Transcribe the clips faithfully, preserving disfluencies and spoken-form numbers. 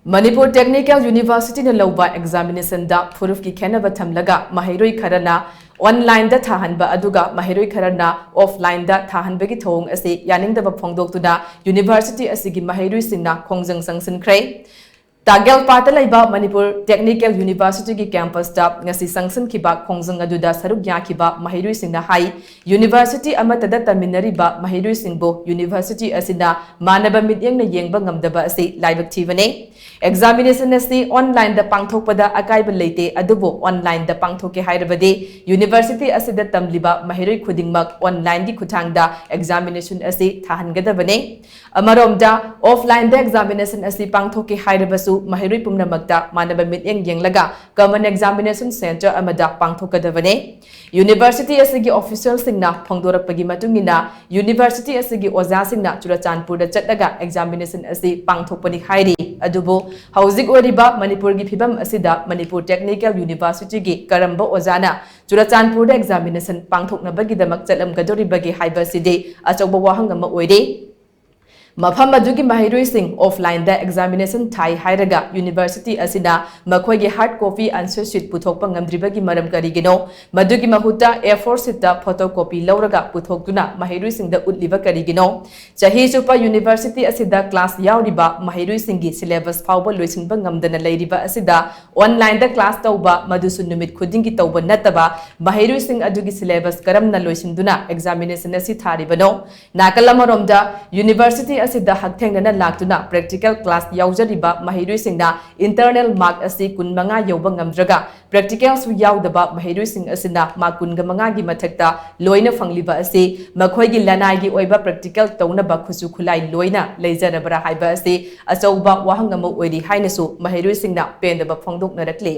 Manipur technical ꯌꯨꯅꯤꯚꯔꯁꯤꯇꯤꯅ ꯂꯧꯕ ꯑꯦꯛꯖꯥꯃꯤꯅꯦꯁꯟꯗ ꯐꯨꯔꯨꯞꯀꯤ ꯈꯦꯠꯅꯕ ꯊꯝꯂꯒ ꯃꯍꯩꯔꯣꯏ ꯈꯔꯅ ꯑꯣꯟꯂꯥꯏꯟꯗ ꯊꯥꯍꯟꯕ ꯑꯗꯨꯒ ꯃꯍꯩꯔꯣꯏ ꯈꯔꯅ ꯑꯣꯐꯂꯥꯏꯟꯗ ꯊꯥꯍꯟꯕꯒꯤ ꯊꯧꯑꯣꯡ ꯑꯁꯤ ꯌꯥꯅꯤꯡꯗꯕ ꯐꯣꯡꯗꯣꯛꯇꯨꯅ ꯌꯨꯅꯤꯚꯔꯁꯤꯇꯤ ꯑꯁꯤꯒꯤ ꯃꯍꯩꯔꯣꯏꯁꯤꯡꯅ ꯈꯣꯡꯖꯪ ꯆꯪꯁꯤꯟꯈ꯭ꯔꯦ꯫ ꯇꯥꯒꯦꯜꯄꯥꯠꯇ ꯂꯩꯕ ꯃꯅꯤꯄꯨꯔ ꯇꯦꯛꯅꯤꯀꯦꯜ ꯌꯨꯅꯤꯚꯔꯁꯤꯇꯤꯒꯤ ꯀꯦꯝꯄꯁꯇ ꯉꯁꯤ ꯆꯪꯁꯤꯟꯈꯤꯕ ꯈꯣꯡꯖꯪ ꯑꯗꯨꯗ ꯁꯔꯨꯛ ꯌꯥꯈꯤꯕ ꯃꯍꯩꯔꯣꯏꯁꯤꯡꯅ ꯍꯥꯏ, ꯌꯨꯅꯤꯚꯔꯁꯤꯇꯤ ꯑꯃꯠꯇꯗ ꯇꯝꯃꯤꯟꯅꯔꯤꯕ ꯃꯍꯩꯔꯣꯏꯁꯤꯡꯕꯨ ꯌꯨꯅꯤꯚꯔꯁꯤꯇꯤ ꯑꯁꯤꯅ ꯃꯥꯟꯅꯕ ꯃꯤꯠꯌꯦꯡꯅ ꯌꯦꯡꯕ ꯉꯝꯗꯕ ꯑꯁꯤ ꯂꯥꯏꯕꯛ ꯊꯤꯕꯅꯤ꯫ ꯑꯦꯛꯖꯥꯃꯤꯅꯦꯁꯟ ꯑꯁꯤ ꯑꯣꯟꯂꯥꯏꯟꯗ ꯄꯥꯡꯊꯣꯛꯄꯗ ꯑꯀꯥꯏꯕ ꯂꯩꯇꯦ, ꯑꯗꯨꯕꯨ ꯑꯣꯟꯂꯥꯏꯟꯗ ꯄꯥꯡꯊꯣꯛꯀꯦ ꯍꯥꯏꯔꯕꯗꯤ ꯌꯨꯅꯤꯚꯔꯁꯤꯇꯤ ꯑꯁꯤꯗ ꯇꯝꯂꯤꯕ ꯃꯍꯩꯔꯣꯏ ꯈꯨꯗꯤꯡꯃꯛ ꯑꯣꯟꯂꯥꯏꯟꯒꯤ ꯈꯨꯠꯊꯥꯡꯗ ꯑꯦꯛꯖꯥꯃꯤꯅꯦꯁꯟ ꯑꯁꯤ ꯊꯥꯍꯟꯒꯗꯕꯅꯤ꯫ ꯑꯃꯔꯣꯝꯗ, ꯑꯣꯐꯂꯥꯏꯟꯗ ꯑꯦꯛꯖꯥꯃꯤꯅꯦꯁꯟ ꯑꯁꯤ ꯄꯥꯡꯊꯣꯛꯀꯦ ꯍꯥꯏꯔꯕꯁꯨ ꯃꯍꯩꯔꯣꯏ ꯄꯨꯝꯅꯃꯛꯇ ꯃꯥꯟꯅꯕ ꯃꯤꯠꯌꯦꯡ ꯌꯦꯡꯂꯒ ꯀꯃꯟ ꯑꯦꯛꯖꯥꯃꯤꯅꯦꯁꯟ ꯁꯦꯟꯇꯔ ꯑꯃꯗ ꯄꯥꯡꯊꯣꯛꯀꯗꯕꯅꯤ꯫ ꯌꯨꯅꯤꯚꯔꯁꯤꯇꯤ ꯑꯁꯤꯒꯤ ꯑꯣꯐꯤꯁꯤꯌꯦꯜꯁꯤꯡꯅ ꯐꯣꯡꯗꯣꯔꯛꯄꯒꯤ ꯃꯇꯨꯡ ꯏꯟꯅ, ꯌꯨꯅꯤꯚꯔꯁꯤꯇꯤ ꯑꯁꯤꯒꯤ ꯑꯣꯖꯥꯁꯤꯡꯅ ꯆꯨꯔꯆꯥꯟꯄꯨꯔꯗ ꯆꯠꯂꯒ ꯑꯦꯛꯖꯥꯃꯤꯅꯦꯁꯟ ꯑꯁꯤ ꯄꯥꯡꯊꯣꯛꯄꯅꯤ ꯍꯥꯏꯔꯤ꯫ ꯑꯗꯨꯕꯨ ꯍꯧꯖꯤꯛ ꯑꯣꯏꯔꯤꯕ ꯃꯅꯤꯄꯨꯔꯒꯤ ꯐꯤꯕꯝ ꯑꯁꯤꯗ ꯃꯅꯤꯄꯨꯔ ꯇꯦꯛꯅꯤꯀꯦꯜ ꯌꯨꯅꯤꯚꯔꯁꯤꯇꯤꯒꯤ ꯀꯔꯝꯕ ꯑꯣꯖꯥꯅ ꯆꯨꯔꯆꯥꯟꯄꯨꯔꯗ ꯑꯦꯛꯖꯥꯃꯤꯅꯦꯁꯟ ꯄꯥꯡꯊꯣꯛꯅꯕꯒꯤꯗꯃꯛ ꯆꯠꯂꯝꯒꯗꯧꯔꯤꯕꯒꯦ ꯍꯥꯏꯕꯁꯤꯗꯤ ꯑꯆꯧꯕ ꯋꯥꯍꯪ ꯑꯃ ꯑꯣꯏꯔꯤ꯫ ꯃꯐꯝ ꯑꯗꯨꯒꯤ ꯃꯍꯩꯔꯣꯏꯁꯤꯡ ꯑꯣꯐꯂꯥꯏꯟꯗ ꯑꯦꯛꯖꯥꯃꯤꯅꯦꯁꯟ ꯊꯥꯏ ꯍꯥꯏꯔꯒ ꯌꯨꯅꯤꯚꯔꯁꯤꯇꯤ ꯑꯁꯤꯅ ꯃꯈꯣꯏꯒꯤ ꯍꯥꯔꯗ ꯀꯣꯄꯤ ꯑꯟꯁꯔ ꯁꯤꯠ ꯄꯨꯊꯣꯛꯄ ꯉꯝꯗ꯭ꯔꯤꯕꯒꯤ ꯃꯔꯝ ꯀꯔꯤꯒꯤꯅꯣ? ꯃꯗꯨꯒꯤ ꯃꯍꯨꯠꯇ ꯑꯦ ꯐꯣꯔ ꯁꯤꯠꯇ ꯐꯣꯇꯣ ꯀꯣꯄꯤ ꯂꯧꯔꯒ ꯄꯨꯊꯣꯛꯇꯨꯅ ꯃꯍꯩꯔꯣꯏꯁꯤꯡꯗ ꯎꯠꯂꯤꯕ ꯀꯔꯤꯒꯤꯅꯣ? ꯆꯍꯤ ꯆꯨꯞꯄ ꯌꯨꯅꯤꯚꯔꯁꯤꯇꯤ ꯑꯁꯤꯗ ꯀ꯭ꯂꯥꯁ ꯌꯥꯎꯔꯤꯕ ꯃꯍꯩꯔꯣꯏꯁꯤꯡꯒꯤ ꯁꯤꯂꯦꯕꯁ ꯐꯥꯎꯕ ꯂꯣꯏꯁꯤꯟꯕ ꯉꯝꯗꯅ ꯂꯩꯔꯤꯕ ꯑꯁꯤꯗ ꯑꯣꯟꯂꯥꯏꯟꯗ ꯀ꯭ꯂꯥꯁ ꯇꯧꯕ, ꯃꯗꯨꯁꯨ ꯅꯨꯃꯤꯠ ꯈꯨꯗꯤꯡꯒꯤ ꯇꯧꯕ ꯅꯠꯇꯕ, ꯃꯍꯩꯔꯣꯏꯁꯤꯡ ꯑꯗꯨꯒꯤ ꯁꯤꯂꯦꯕꯁ ꯀꯔꯝꯅ ꯂꯣꯏꯁꯤꯟꯗꯨꯅ ꯑꯦꯛꯖꯥꯃꯤꯅꯦꯁꯟ ꯑꯁꯤ ꯊꯥꯔꯤꯕꯅꯣ? ꯅꯥꯀꯜ ꯑꯃꯔꯣꯝꯗ, ꯌꯨꯅꯤꯚꯔꯁꯤꯇꯤ ꯑꯁꯤꯗ ꯍꯛꯊꯦꯡꯅꯅ ꯂꯥꯛꯇꯨꯅ ꯄ꯭ꯔꯦꯛꯇꯤꯀꯦꯜ ꯀ꯭ꯂꯥꯁ ꯌꯥꯎꯖꯔꯤꯕ ꯃꯍꯩꯔꯣꯏꯁꯤꯡꯅ ꯏꯟꯇꯔꯅꯦꯜ ꯃꯥꯔꯛ ꯑꯁꯤ ꯀꯨꯟꯃꯉꯥ ꯌꯧꯕ ꯉꯝꯗ꯭ꯔꯒ, ꯄ꯭ꯔꯦꯛꯇꯤꯀꯦꯜꯁꯨ ꯌꯥꯎꯗꯕ ꯃꯍꯩꯔꯣꯏꯁꯤꯡ ꯑꯁꯤꯅ ꯃꯥꯔꯛ ꯀꯨꯟꯒ ꯃꯉꯥꯒꯤ ꯃꯊꯛꯇ ꯂꯣꯏꯅ ꯐꯪꯂꯤꯕ ꯑꯁꯤ ꯃꯈꯣꯏꯒꯤ ꯂꯅꯥꯏꯒꯤ ꯑꯣꯏꯕ ꯄ꯭ꯔꯦꯛꯇꯤꯀꯦꯜ ꯇꯧꯅꯕ ꯈꯨꯠꯁꯨ ꯈꯨꯠꯂꯥꯏ ꯂꯣꯏꯅ ꯂꯩꯖꯔꯕ꯭ꯔꯥ ꯍꯥꯏꯕ ꯑꯁꯤ ꯑꯆꯧꯕ ꯋꯥꯍꯪ ꯑꯃ ꯑꯣꯏꯔꯤ ꯍꯥꯏꯅꯁꯨ ꯃꯍꯩꯔꯣꯏꯁꯤꯡꯅ ꯄꯦꯟꯗꯕ ꯐꯣꯡꯗꯣꯛꯅꯔꯛꯂꯤ꯫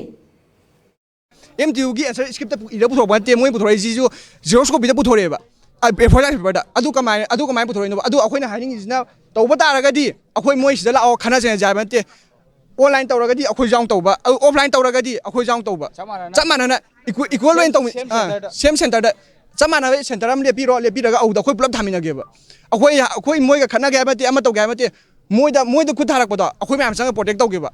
ꯑꯦꯝ ꯇꯤ ꯌꯨꯒꯤ ꯑꯟꯁꯔ ꯁ꯭ꯀ꯭ꯔꯤꯞꯇ ꯏꯔ ꯄꯨꯊꯣꯔꯛꯄ ꯅꯠꯇꯦ, ꯃꯣꯏ ꯄꯨꯊꯣꯔꯛꯏꯁꯤꯁꯨ ꯖꯦꯔꯣꯛꯁ ꯀꯣꯄꯤꯗ ꯄꯨꯊꯣꯔꯛꯑꯦꯕ, ꯑꯦ ꯐꯣꯔ ꯁꯥꯏꯖ ꯄꯦꯄꯔꯗ꯫ ꯑꯗꯨ ꯀꯃꯥꯏꯅ, ꯑꯗꯨ ꯀꯃꯥꯏꯅ ꯄꯨꯊꯣꯔꯛꯏꯅꯣꯕ? ꯑꯗꯨ ꯑꯩꯈꯣꯏꯅ ꯍꯥꯏꯅꯤꯡꯉꯤꯁꯤꯅ, ꯇꯧꯕ ꯇꯥꯔꯒꯗꯤ ꯑꯩꯈꯣꯏ ꯃꯣꯏ ꯁꯤꯗ ꯂꯥꯛꯑꯣ ꯈꯟꯅꯁꯦ ꯍꯥꯏꯕ ꯅꯠꯇꯦ꯫ ꯑꯣꯟꯂꯥꯏꯟ ꯇꯧꯔꯒꯗꯤ ꯑꯩꯈꯣꯏꯁꯨ ꯌꯥꯎꯅ ꯇꯧꯕ, ꯑꯗꯨ ꯑꯣꯐꯂꯥꯏꯟ ꯇꯧꯔꯒꯗꯤ ꯑꯩꯈꯣꯏꯁꯨ ꯌꯥꯎꯅ ꯇꯧꯕ, ꯆꯞ ꯃꯥꯟꯅꯅ ꯏꯀ꯭ꯋꯦꯜ ꯑꯣꯏꯅ ꯇꯧꯃꯤ꯫ ꯁꯦꯝ ꯑꯥ, ꯁꯦꯟꯇꯔꯗ꯫ ꯁꯦꯝ ꯁꯦꯟꯇꯔꯗ ꯆꯞ ꯃꯥꯟꯅꯕ ꯁꯦꯟꯇꯔ ꯑꯃ ꯂꯦꯞꯄꯤꯔꯣ, ꯂꯦꯞꯄꯤꯔꯒ ꯑꯗꯨꯗ ꯑꯩꯈꯣꯏ ꯄꯨꯂꯞ ꯊꯥꯃꯤꯟꯅꯒꯦꯕ꯫ ꯑꯩꯈꯣꯏ, ꯑꯩꯈꯣꯏ ꯃꯣꯏꯒ ꯈꯠꯅꯒꯦ ꯍꯥꯏꯕ ꯅꯠꯇꯦ, ꯑꯃ ꯇꯧꯒꯦ ꯍꯥꯏꯕ ꯅꯠꯇꯦ꯫ ꯃꯣꯏꯗ ꯃꯣꯏꯗ ꯈꯨꯠ ꯊꯥꯔꯛꯄꯗꯣ ꯑꯩꯈꯣꯏ ꯃꯌꯥꯝ ꯆꯪꯉꯒ ꯄ꯭ꯔꯣꯇꯦꯛ ꯇꯧꯒꯦꯕ꯫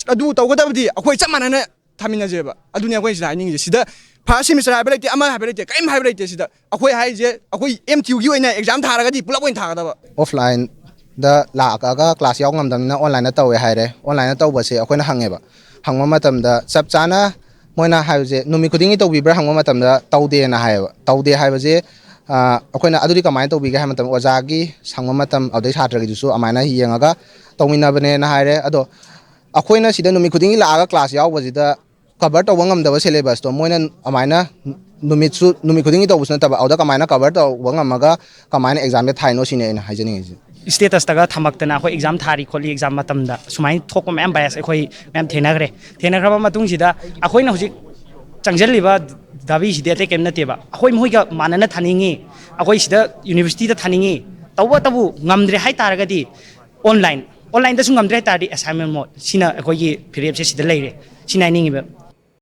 ꯑꯗꯨ ꯇꯧꯒꯗꯕꯗꯤ ꯑꯩꯈꯣꯏ ꯆꯞ ꯃꯥꯟꯅꯅ ꯊꯥꯃꯤꯟꯅꯁꯦꯕ꯫ ꯑꯗꯨꯅꯤ ꯑꯩꯈꯣꯏꯅ ꯁꯤꯗ ꯍꯥꯏꯅꯤꯡꯉꯤꯁꯦ꯫ ꯁꯤꯗ ꯐꯥꯔꯁ ꯁꯦꯃꯤꯁꯇꯔ ꯍꯥꯏꯕ ꯂꯩꯇꯦ, ꯑꯃ ꯍꯥꯏꯕ ꯂꯩꯇꯦ, ꯀꯔꯤꯝ ꯍꯥꯏꯕ ꯂꯩꯇꯦ꯫ ꯁꯤꯗ ꯑꯩꯈꯣꯏ ꯍꯥꯏꯔꯤꯁꯦ ꯑꯩꯈꯣꯏ ꯑꯦꯝ ꯇꯤ ꯌꯨꯒꯤ ꯑꯣꯏꯅ ꯑꯦꯛꯖꯥꯝ ꯊꯥꯔꯒꯗꯤ ꯄꯨꯂꯞ ꯑꯣꯏꯅ ꯊꯥꯒꯗꯕ꯫ ꯑꯣꯐꯂꯥꯏꯟꯗ ꯂꯥꯛꯑꯒ ꯀ꯭ꯂꯥꯁ ꯌꯥꯎ ꯉꯝꯗꯕꯅꯤꯅ ꯑꯣꯟꯂꯥꯏꯟꯗ ꯇꯧꯋꯦ ꯍꯥꯏꯔꯦ꯫ ꯑꯣꯟꯂꯥꯏꯟꯗ ꯇꯧꯕꯁꯦ ꯑꯩꯈꯣꯏꯅ ꯍꯪꯉꯦꯕ꯫ ꯍꯪꯕ ꯃꯇꯝꯗ ꯆꯞ ꯆꯥꯅ ꯃꯣꯏꯅ ꯍꯥꯏꯕꯁꯦ ꯅꯨꯃꯤꯠ ꯈꯨꯗꯤꯡꯒꯤ ꯇꯧꯕꯤꯕ꯭ꯔꯥ ꯍꯪꯕ ꯃꯇꯝꯗ ꯇꯧꯗꯦꯅ ꯍꯥꯏꯌꯦꯕ꯫ ꯇꯧꯗꯦ ꯍꯥꯏꯕꯁꯦ, ꯑ, ꯑꯩꯈꯣꯏꯅ ꯑꯗꯨꯗꯤ ꯀꯃꯥꯏꯅ ꯇꯧꯕꯤꯒꯦ ꯍꯥꯏꯕ ꯃꯇꯝꯗ ꯑꯣꯖꯥꯒꯤ ꯁꯪꯕ ꯃꯇꯝ, ꯑꯗꯩ ꯁꯥꯇ꯭ꯔꯒꯤꯗꯨꯁꯨ ꯑꯗꯨꯃꯥꯏꯅ ꯌꯦꯡꯉꯒ ꯇꯧꯃꯤꯟꯅꯕꯅꯦꯅ ꯍꯥꯏꯔꯦ꯫ ꯑꯗꯣ ꯑꯩꯈꯣꯏꯅ ꯁꯤꯗ ꯅꯨꯃꯤꯠ ꯈꯨꯗꯤꯡꯒꯤ ꯂꯥꯛꯑꯒ ꯀ꯭ꯂꯥꯁ ꯌꯥꯎꯕꯁꯤꯗ ꯀꯚꯔ ꯇꯧꯕ ꯉꯝꯗꯕ ꯁꯤꯂꯦꯕꯁꯇꯣ ꯃꯣꯏꯅ ꯑꯗꯨꯃꯥꯏꯅ ꯅꯨꯃꯤꯠꯁꯨ, ꯅꯨꯃꯤꯠ ꯈꯨꯗꯤꯡꯒꯤ ꯇꯧꯕꯁꯨ ꯅꯠꯇꯕ, ꯑꯗꯨꯗ ꯀꯃꯥꯏꯅ ꯀꯚꯔ ꯇꯧꯕ ꯉꯝꯃꯒ ꯀꯃꯥꯏꯅ ꯑꯦꯛꯖꯥꯝꯁꯦ ꯊꯥꯏꯅꯣ ꯁꯤꯅꯦ ꯑꯩꯅ ꯍꯥꯏꯖꯅꯤꯡꯉꯤꯁꯦ꯫ ꯁ꯭ꯇꯦꯇꯁꯇꯒ ꯊꯝꯃꯛꯇꯅ ꯑꯩꯈꯣꯏ ꯑꯦꯛꯖꯥꯝ ꯊꯥꯔꯤ ꯈꯣꯠꯂꯤ, ꯑꯦꯛꯖꯥꯝ ꯃꯇꯝꯗ ꯁꯨꯃꯥꯏꯅ ꯊꯣꯛꯄ ꯃꯌꯥꯝ ꯕꯥꯏꯁ ꯑꯩꯈꯣꯏ ꯃꯌꯥꯝ ꯊꯦꯡꯅꯈ꯭ꯔꯦ꯫ ꯊꯦꯡꯅꯈ꯭ꯔꯕ ꯃꯇꯨꯡꯁꯤꯗ ꯑꯩꯈꯣꯏꯅ ꯍꯧꯖꯤꯛ ꯆꯪꯁꯤꯜꯂꯤꯕ ꯗꯥꯕꯤꯁꯤꯗꯤ ꯑꯇꯩ ꯀꯔꯤꯝ ꯅꯠꯇꯦꯕ꯫ ꯑꯩꯈꯣꯏ ꯃꯈꯣꯏꯒ ꯃꯥꯟꯅꯅ ꯊꯥꯅꯤꯡꯉꯤ, ꯑꯩꯈꯣꯏ ꯁꯤꯗ ꯌꯨꯅꯤꯚꯔꯁꯤꯇꯤꯗ ꯊꯥꯅꯤꯡꯉꯤ꯫ ꯇꯧꯕꯇꯕꯨ ꯉꯝꯗ꯭ꯔꯦ ꯍꯥꯏ ꯇꯥꯔꯒꯗꯤ ꯑꯣꯟꯂꯥꯏꯟ, ꯑꯣꯟꯂꯥꯏꯟꯗꯁꯨ ꯉꯝꯗ꯭ꯔꯦ ꯍꯥꯏ ꯇꯥꯔꯗꯤ ꯑꯦꯁꯥꯏꯟꯃꯦꯟ ꯃꯣꯠ, ꯁꯤꯅ ꯑꯩꯈꯣꯏꯒꯤ ꯐꯤꯔꯦꯞꯁꯦ ꯁꯤꯗ ꯂꯩꯔꯦ꯫ ꯁꯤꯅ ꯍꯥꯏꯅꯤꯡꯉꯤꯕ꯫